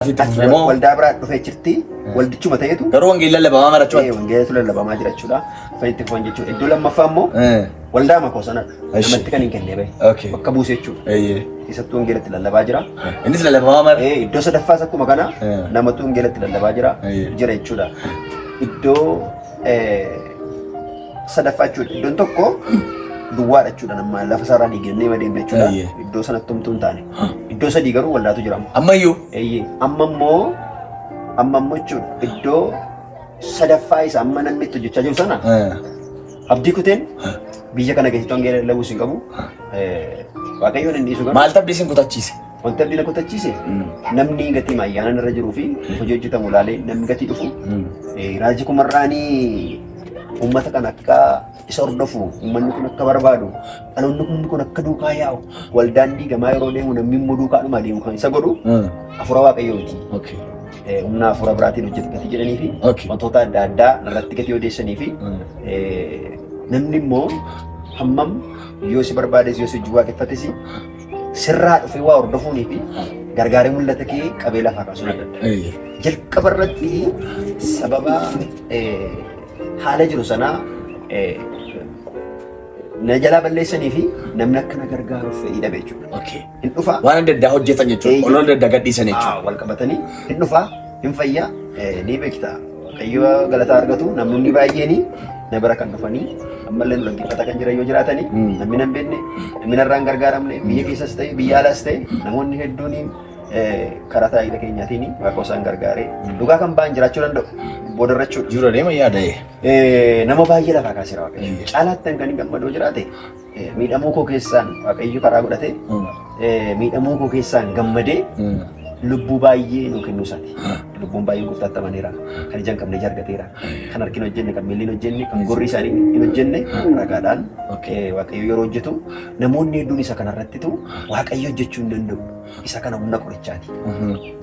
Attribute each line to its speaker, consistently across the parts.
Speaker 1: Itti fufee moo?
Speaker 2: Waldaa biraa dhufee jirti. Waldichuma ta'etu
Speaker 1: Garuu wangeelli lallabamaa marachuu
Speaker 2: wangeelatu lallabamaa jira jechuudha. Dhufanii itti fufan jechuudha. Iddoo lammaffaa immoo waldaa makoo sanadha. Namatti kan hin kennee bahe. Bakka buuse jechuudha. Keessattuu wangeelatti lallabaa jira.
Speaker 1: Innis lallabamaa mara.
Speaker 2: Iddoo sadaffaas akkuma kana namatu wangeelatti lallabaa jira jira jechuudha. Iddoo sadaffaa jechuudha. Iddoon tokko duwwaadha jechuudha. Nama lafa isaarraa diigamnee madeemna jechuudha. Iddoo sanatti homtuu hin taane. Iddoo sadii garuu waldaatu jira.
Speaker 1: Ammayyuu.
Speaker 2: Eeyyee. Amma immoo jechuudha iddoo sadaffaa isa amma namni itti hojjechaa jiru sana abdii kuteen biyya kana keessatti wangeela lallabuus hin qabu. Waaqayyoon hin dhiisu garuu.
Speaker 1: Maaltu abdii isin kutachiise?
Speaker 2: Wanti abdii na kutachiise namni gatii ayyaana irra jiruu fi hojii hojjetamu ilaalee namni gatii dhufu raajii kumarraanii uummata kana akka isa hordofu, uummanni kun akka barbaadu, dhaloonni kun kun akka duukaa yaa'u, waldaan diigamaa yeroo deemu namni immoo duukaadhuma deemu kan isa godhu hafuura waaqayyoo miti. Humna hafuura biraatiin hojjetu gatii jedhanii fi wantoota adda addaa irratti gatii odeessanii fi namni immoo hammam yoo si barbaades yoo si wajjin waaqeffates sirraa dhufee waa hordofuunii fi gargaaree mul'ata kee qabee lafaa kaasuun adda adda. Jalqaba irratti sababa haala jiru sanaa na jalaa balleessanii fi namni akka na gargaaruuf fedhii dhabe jechuudha. Hin dhufaa.
Speaker 1: Waan adda addaa hojjetan jechuudha. Olola adda addaa gadhiisan jechuudha.
Speaker 2: Wal qabatanii hin dhufaa, hin fayyaa, ni beekta. Waaqayyo galataa argatu namoonni baay'een na bira kan dhufanii ammallee nu dhaggeeffataa kan jiran yoo jiraatanii namni nan beekne, namni narraa hin gargaaramne, biyya keessas ta'e biyya alaas ta'e namoonni hedduun karaa tajaajila keenyaatiin waaqa isaan gargaaree dhugaa kan ba'an jiraachuu danda'u boodarra jechuudha.
Speaker 1: Jiru deema yaada.
Speaker 2: Nama baay'ee lafaa kaaseera Waaqayyo. Caalaatti kan gammadoo jiraate miidhamuu koo keessaan Waaqayyo karaa godhate miidhamuu koo keessaan gammadee lubbuu baay'ee nuu kennuu isaati. Lubbuun baay'een gooftaatti amaneera. Kan ija hin qabne ija argateera. Kan harki hin hojjenne, kan miilli hin hojjenne, kan gurri isaanii hin hojjenne ragaadhaan Waaqayyo yeroo hojjetu namoonni hedduun isa kanarrattitu Waaqayyo hojjechuu hin danda'u. Isa kana humna qorichaati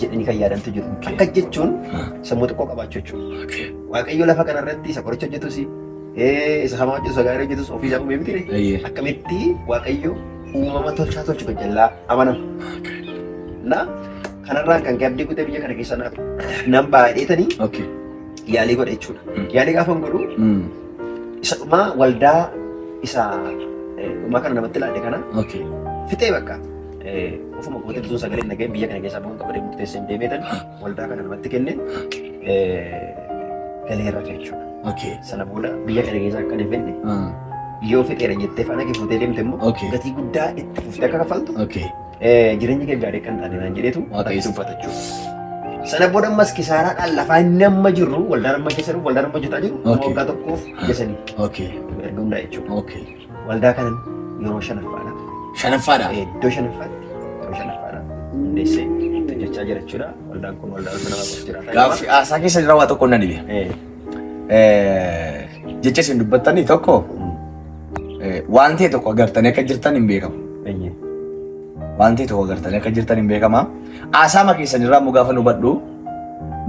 Speaker 2: jedhanii kan yaadantu jiru. Akka jechuun sammuu xiqqoo qabaachuu jechuudha. Waaqayyo lafa kanarratti isa qoricha hojjetus, isa hamaa hojjetus, isa gaarii hojjetus ofii isaa uumee miti. Akkamitti Waaqayyo uumama tolchaa tolchu gajjallaa amanama? Na kanarraan kan ka'e abdii kutee biyya kana keessa nan baay'eetanii yaalii godhe jechuudha. Yaalii gaafa godhu isa dhumaa waldaa isa dhumaa kana namatti laadhe kana fixee bakka ofuma kootii bituun sagalee nagahee biyya kana keessaa bahuun qabadee murteessee hin deemeetan waldaa kana namatti kenne galeerra jechuudha. Sana booda biyya kana keessaa akka hin fedhe yoo fixeera jettee faana kee fuutee deemte immoo gatii guddaa itti fuftee akka kaffaltu jireenya kee gaarii akka hin taane naan jedheetu irratti dubbata jechuudha. Sana booda ammas kisaaraadhaan lafaa inni amma jirru waldaan amma keessa jiru waldaan amma hojjetaa jiru waggaa tokkoof ji'a 3 erga hundaa'e jechuudha. Waldaa kanan yeroo shanaffaadha.
Speaker 1: Shanaffaadha.
Speaker 2: Iddoo shanaffaatti yeroo shanaffaadha hundeessee itti hojjechaa jira jechuudha. Waldaan kun waldaa ulfina waaqaaf jiraata.
Speaker 1: Gaaffii haasaa keessa jira waa tokko na dhibe. Jecha isin dubbattanii tokko waan ta'e tokko agartanii akka jirtan hin beekamu. Waan ta'e tokko agartanii akka jirtan hin beekama. Haasaama keessan irraa immoo gaafa nu hubadhu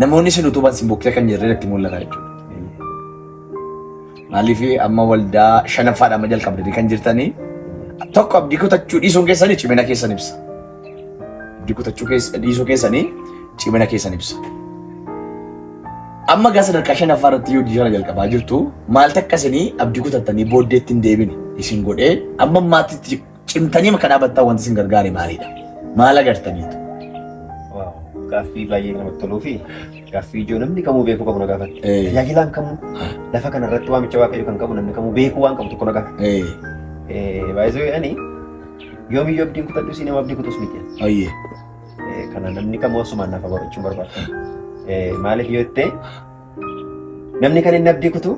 Speaker 1: namoonni isin utuban isin bukkee kan jirre itti mul'ata jechuudha. Maaliif amma waldaa shanaffaadha amma jalqabdanii kan jirtanii tokko abdii kutachuu dhiisuun keessanii cimina keessan ibsa. Abdii kutachuu dhiisuu keessanii cimina keessan ibsa. Amma gaa sadarkaa shanaffaa irratti hojii kana jalqabaa jirtu maaltu akka isinii abdii kutattanii booddeetti hin deebine isin godhee amma ammaatti cimtanii akka dhaabbattan wanti isin gargaare maalidha? Maal agartaniitu?
Speaker 2: Gaaffii baay'ee namatti toluu fi gaaffii ijoo namni kamuu beekuu qabu na gaafatte. Tajaajilaan kamuu lafa kana irratti waamicha Waaqayyo kan qabu namni kamuu beekuu waan qabu tokko na gaafatte. Baay'ee ani yoomiyyuu abdiin kutadhu si nama abdii kutus miti. Kana namni kamuu asumaan naaf barachuu barbaada. Maaliif yoo jettee namni kan inni abdii kutu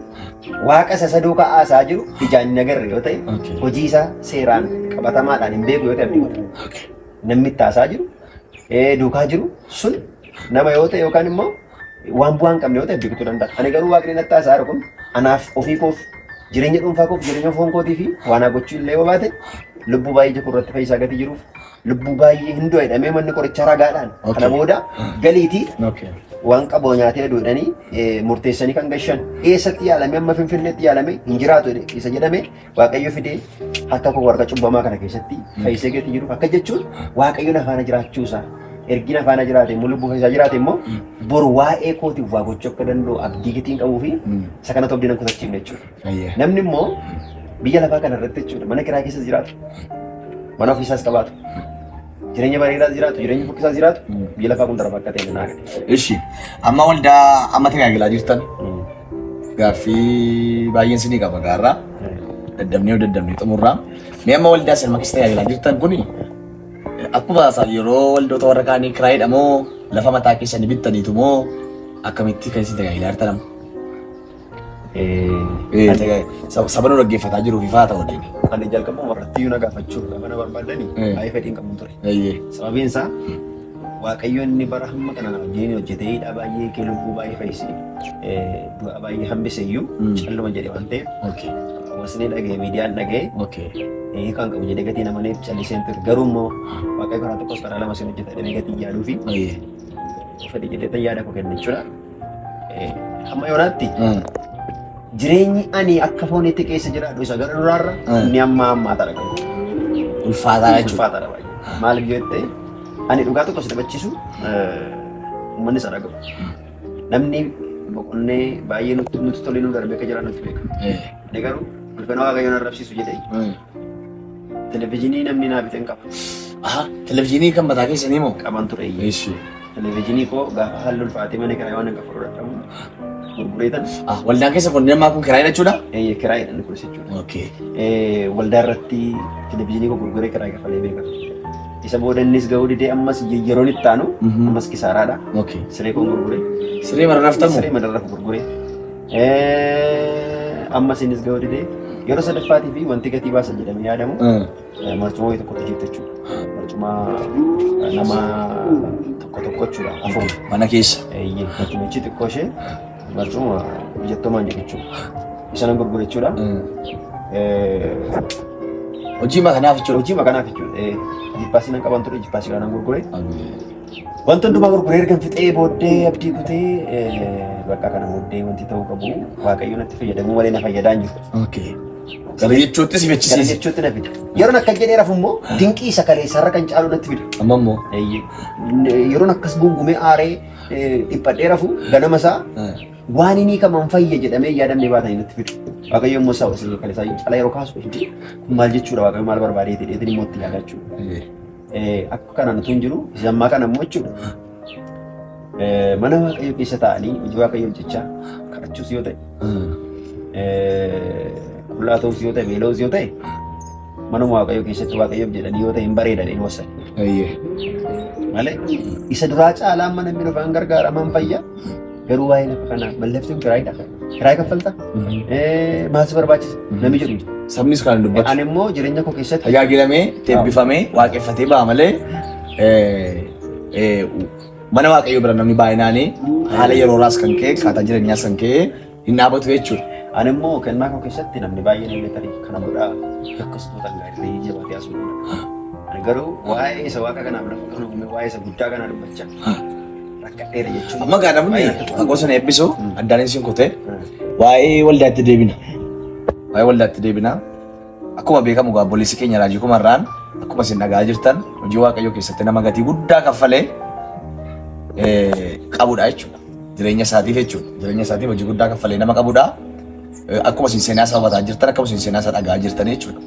Speaker 2: waaqa isa isa duukaa haasaa jiru ijaan hin agarre yoo ta'e hojii isaa seeraan qabatamaadhaan hin beeku yoo ta'e abdii kuta. Namni itti haasaa jiru duukaa jiru sun nama yoo ta'e yookaan immoo waan bu'aa hin qabne yoo ta'e abdii kutuu danda'a. Ani garuu waaqni natti haasaa jiru kun anaaf ofii koof jireenya dhuunfaa koof jireenya foon kootii fi waan haa gochuu illee yoo baate lubbuu baay'ee ija koo irratti fayyisaa gatii jiruuf lubbuu baay'ee hin du'a jedhamee manni qorichaa ragaadhaan kana booda galiitii waan qabu nyaatee du'u jedhanii murteessanii kan gashan eessatti yaalamee amma Finfinneetti yaalamee hin jiraatu jedhe isa jedhame Waaqayyo fidee harka koo warra cubbamaa kana keessatti fayyisee gati jiru akka jechuun Waaqayyo na faana jiraachuu isaa Ergi na faana jiraate immoo lubbuu isaa jiraate immoo boru waa'ee kootiif waa gochuu akka danda'u abdii gatiin qabuu fi isa kanatu abdii nan kutachiifne jechuudha. Namni immoo biyya lafaa kana irratti jechuudha mana kiraa keessas jiraatu, mana ofiisaas qabaatu, jireenya bareedaas jiraatu, jireenya fokkisaas jiraatu, biyya lafaa kun darba akka ta'e naa gala.
Speaker 1: Ishi amma waldaa amma tajaajilaa jirtan gaaffii baay'een sinii qaba gaarraa daddabnee daddabnee xumurraa. Mee amma waldaa isin keessa tajaajilaa jirtan kuni akkuma yeroo waldoota warra kaanii kiraayiidha moo lafa mataa keessanii bittaniitu moo akkamitti kan isin tajaajilaa jirtan amma? Saba nu dhaggeeffataa jiruuf ifaa ta'u deemi.
Speaker 2: Ani jalqabuma irratti iyyuu na gaafachuuf gaafa na barbaadani baay'ee fedhiin qabuun ture. Sababiin isaa Waaqayyo inni bara hamma kana na wajjin hojjetee hidhaa baay'ee kee lubbuu baay'ee fayyisee du'a baay'ee hambise iyyuu calluma jedhe waan ta'eef hawaasni dhaga'e miidiyaan dhaga'e hiikaan qabu jedhee gatii namaneef calliseen ture. Garuu immoo Waaqayyo karaa tokkos karaa lama sin hojjeta jedhee gatii yaaduu fi fedhi jedhee tan yaada koo kenne jechuudha. Hamma yoonaatti jireenyi ani akka fooniitti keessa jiraadhu isa gara duraarra inni amma hammaataadha qabu.
Speaker 1: Ulfaataa jechuudha.
Speaker 2: Ulfaataadha baay'ee. Maaliif yoo jette ani dhugaa tokko si taphachiisu uummanni isa dhaga'u. Namni boqonnee baay'ee nutti tolee nu darbee akka jiraannu nutti beeka. Ani garuu ulfina Waaqayyoon arrabsiisu jedhee televizyiinii namni naa bite hin qaba.
Speaker 1: Aha, televizyiinii kan mataa keessanii moo?
Speaker 2: Qaban ture.
Speaker 1: Eessi.
Speaker 2: Televizyiinii koo gaafa haalli ulfaatee mana kiraa waan hin kaffaluu dadhabu gurgureetan.
Speaker 1: Ah, waldaan keessa kun ammaa kun kiraayii jechuudha?
Speaker 2: Eeyyee, kiraayiidha inni kunis jechuudha.
Speaker 1: Okay.
Speaker 2: Waldaa irratti televizyiinii koo gurguree kiraayii kaffalee beeka. Isa booda innis gahuu didee ammas yeroon itti aanu ammas kisaaraadha.
Speaker 1: Okay.
Speaker 2: Siree koo gurguree.
Speaker 1: Siree mara raftamu?
Speaker 2: Siree mana rafu gurguree. Ammas innis gahuu didee yeroo sadaffaatii fi wanti gatii baasa jedhamee yaadamu marcuma wayii tokkotu jirti jechuudha. Marcuma nama tokko tokko jechuudha. Afur.
Speaker 1: Mana keessa.
Speaker 2: Eeyyee, marcumichi xiqqoo ishee marcuma mijattoomaan jedhu jechuudha. Isa nan gurgure jechuudha.
Speaker 1: Hojii kanaaf jechuudha.
Speaker 2: Hojii kanaaf jechuudha. Jippaasii nan qaban ture, jippaasii kana nan gurgure. Wanta hundumaa gurguree ergan fixee booddee abdii kutee bakka kana booddee wanti ta'uu qabu Waaqayyo natti fayyadamuu malee na fayyadaa hin jiru.
Speaker 1: Okay. Gara jechuutti si
Speaker 2: Gara
Speaker 1: fechisiise.
Speaker 2: jechuutti na fida. Yeroon akka jedhee rafu immoo dinqii isa kaleessarra kan caalu natti fida.
Speaker 1: Amma immoo.
Speaker 2: Eeyyee. Yeroon akkas gungumee aaree dhiphadhee rafu ganama isaa waan inni kaman fayya jedhamee yaadamne baatanii natti fidu. Waaqayyo immoo isaa isa kaleessaa caalaa yeroo kaasu kun maal jechuudha Waaqayyo maal barbaadee jedheetiin immoo itti yaada jechuudha. Akka kanaan utuu hin jiru isa ammaa kana immoo jechuudha. Mana Waaqayyoo keessa taa'anii hojii Waaqayyoo hojjechaa kadhachuus yoo ta'e qullaa ta'us yoo ta'e beela'us yoo ta'e manuma Waaqayyoo keessatti Waaqayyoof jedhanii yoo ta'e hin bareedan hin wasan. Malee isa duraa caalaa amma namni dhufaan gargaaraman fayya garuu waa'ee lafa kanaa mallafti kun kiraayidha. Kiraay kaffalta? Maal si barbaachisa? Namni jedhu jira.
Speaker 1: Sabnis kan dubbatu.
Speaker 2: Ani immoo jireenya koo keessatti
Speaker 1: Tajaajilamee, eebbifamee, waaqeffatee ba'a malee mana Waaqayyoo bira namni baay'inaan haala yerooraas kan ka'e, akkaataa jireenyaas kan ka'e hin dhaabatu jechuudha.
Speaker 2: Ani immoo kennaa koo keessatti namni baay'een illee tarii kana godhaa akkas gootan gaarii jabaatee asuu danda'a. Ani garuu waa'ee isa waaqa kanaaf lafa kana uume waa'ee isa guddaa kana dubbachaa rakkadheera jechuun.
Speaker 1: Amma gaa namni maqoo sana eebbisu addaan isin kutee waa'ee waldaatti deebina. Waa'ee waldaatti deebina. Akkuma beekamu gaa obboleessi keenya Raajii Kumarraan akkuma isin dhaga'aa jirtan hojii Waaqayyoo keessatti nama gatii guddaa kaffalee qabudha jechuudha. Jireenya isaatiif jechuudha. Jireenya isaatiif hojii guddaa kaffalee nama qabudha. Akkuma isin seenaa isaa hubataa jirtan akkuma isin seenaa isaa dhaga'aa jirtan jechuudha.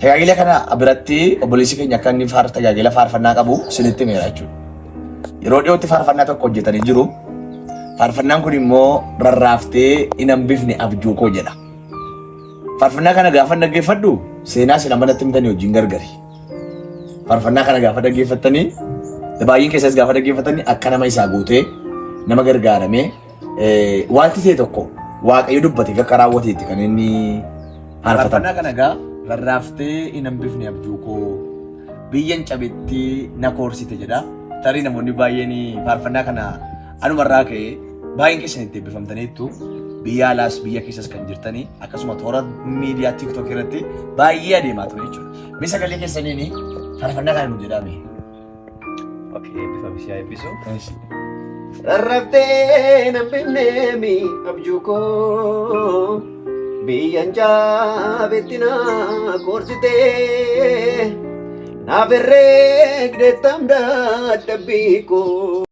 Speaker 1: Tajaajila kana biratti obboleessi keenya akka inni tajaajila faarfannaa qabu isinitti himeera jechuudha. Yeroo dhiyootti faarfannaa tokko hojjetanii jiru. Faarfannaan kun immoo rarraaftee hin hambifne abjuu koo jedha. Faarfannaa kana gaafa dhaggeeffadhu seenaa isin amma natti himtanii wajjin gargari. Faarfannaa kana gaafa dhaggeeffattanii baay'een keessas gaafa dhaggeeffatanii akka nama isaa guutee nama gargaaramee wanti ta'e tokko Waaqayyo dubbate akka raawwateetti kan inni faarfatan. Faarfannaa kana egaa rarraaftee hin hambifne abjuu koo biyyan cabetti na koorsite jedha. Tarii namoonni baay'een faarfannaa kana anumarraa ka'ee baay'een keessan itti eebbifamtaniittu biyya alaas biyya keessas kan jirtanii akkasuma toora miidiyaa TikTok irratti baay'ee adeemaa ture jechuudha. Mee sagalee keessaniin faarfannaa kana nu jedhame.
Speaker 2: Okay, eebbifami si haa eebbisu. Rarraftee nan bifneemi abjuu koo biyyan caabetti na koorsitee. Naaf herreegdeettam dadhabbii koo.